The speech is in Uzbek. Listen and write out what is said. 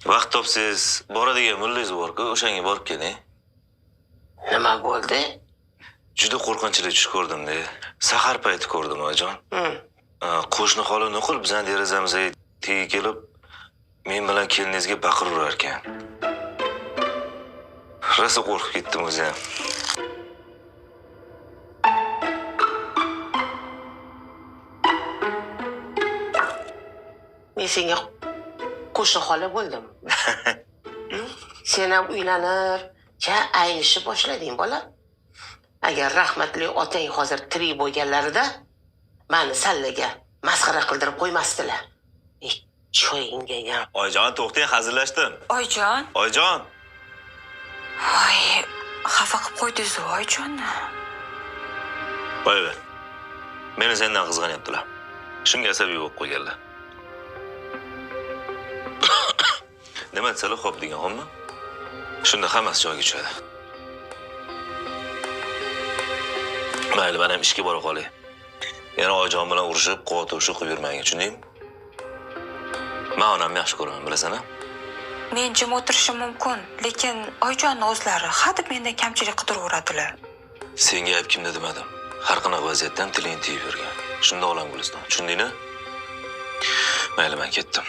Vaqt topsangiz, boradigan mullangiz bor-ku, o'shanga borib keling. Nima bo'ldi? Juda qo'rqinchli tush ko'rdim-da. Sahar payti ko'rdim, oyijon. Qo'shni xola nuqul bizning derazamizga tegi kelib, men bilan keliningizga baqiraverar ekan. Rosa qo'rqib ketdim o'zi ham. Men senga qo'shni xola bo'ldim. Sen ham uylanib, ja aynishib boshlading, bola. Agar rahmatli otang hozir tirik bo'lganlarida mani sallaga masxara qildirib qo'ymasdilar. Choyingga ham. Oyijon, to'xtang, hazillashdim. Oyijon. Oyijon. Voy, xafa qilib qo'ydingiz oyijonni. Qo'yaver. Meni sendan qizg'anyaptilar. Shunga asabiy bo'lib qo'yganlar. Nima desalar xo'p degan, xo'pmi? Shunda hammasi joyiga tushadi. Mayli, men ham ishga bora qolay. Yana oyijon bilan urushib, quvvat urushib qilib yurmagin, tushundingmi? Men onamni yaxshi ko'raman, bilasan-a? Men jim o'tirishim mumkin, lekin oyijonni o'zlari hadeb mendan kamchilik qidiraveradilar. Senga ayb kimda demadim. Har qanaqa vaziyatdan tilingni tiyib yurgan. Shunda olam guliston. Tushundingmi? Mayli, men ketdim.